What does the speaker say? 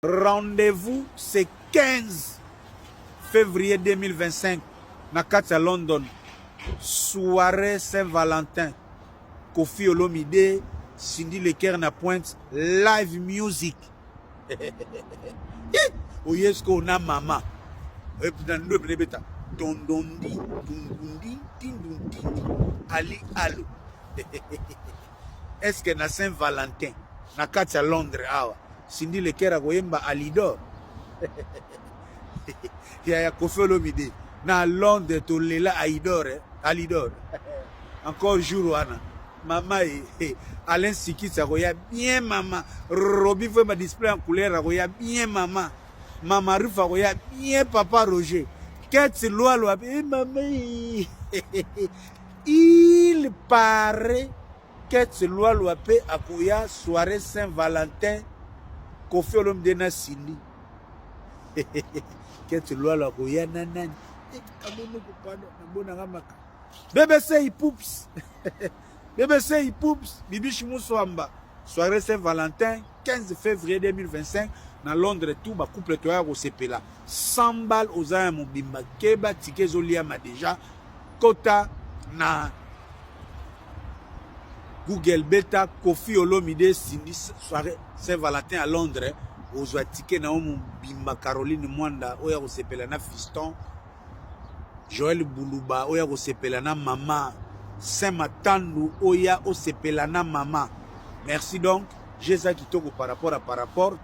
Rendez-vous c'est 15 février 2025 na kati ya London, soirée Saint-Valentin. Koffi Olomide, Cindy Leker na pointe, live music. Oye sikoyo na mama na ndo epene beta tondondi tundundi tindundindi ali alo. Est-ce que na Saint-Valentin na kati ya Londres awa Cindy Leker akoyemba Alidor? Ya Koffi Olomide na Londres tolela Aidor, eh? Alidor encore jour wana mama e eh, Alain Sikiti akoya bien mama Robi Vwemba display en couleur akoya bien mama mama Rufa akoya bien papa Roger Keti Lwalwa eh, mama eh. Il paraît Kate Lualua pe akoya soirée Saint Valentin Koffi Olomide na Cindy. Kate Lualua akoya na nani? Eh, kabono pardon, nabonaka maka. BBC Ipups. BBC Ipups, Bibiche Muswamba. Soirée Saint Valentin 15 février 2025 na Londres tout ba couple toya kosepela. 100 balles oza ya mobimba keba ticket ezoliama déjà kota na Google beta Koffi Olomide Cindy soirée Saint-Valentin à Londres ozwa ticket na yo mobimba Caroline Mwanda oyo akosepela na fiston Joël Buluba oyo akosepela na mama Saint Matandu oya osepela na mama merci donc jeza kitoko par rapport à par rapport.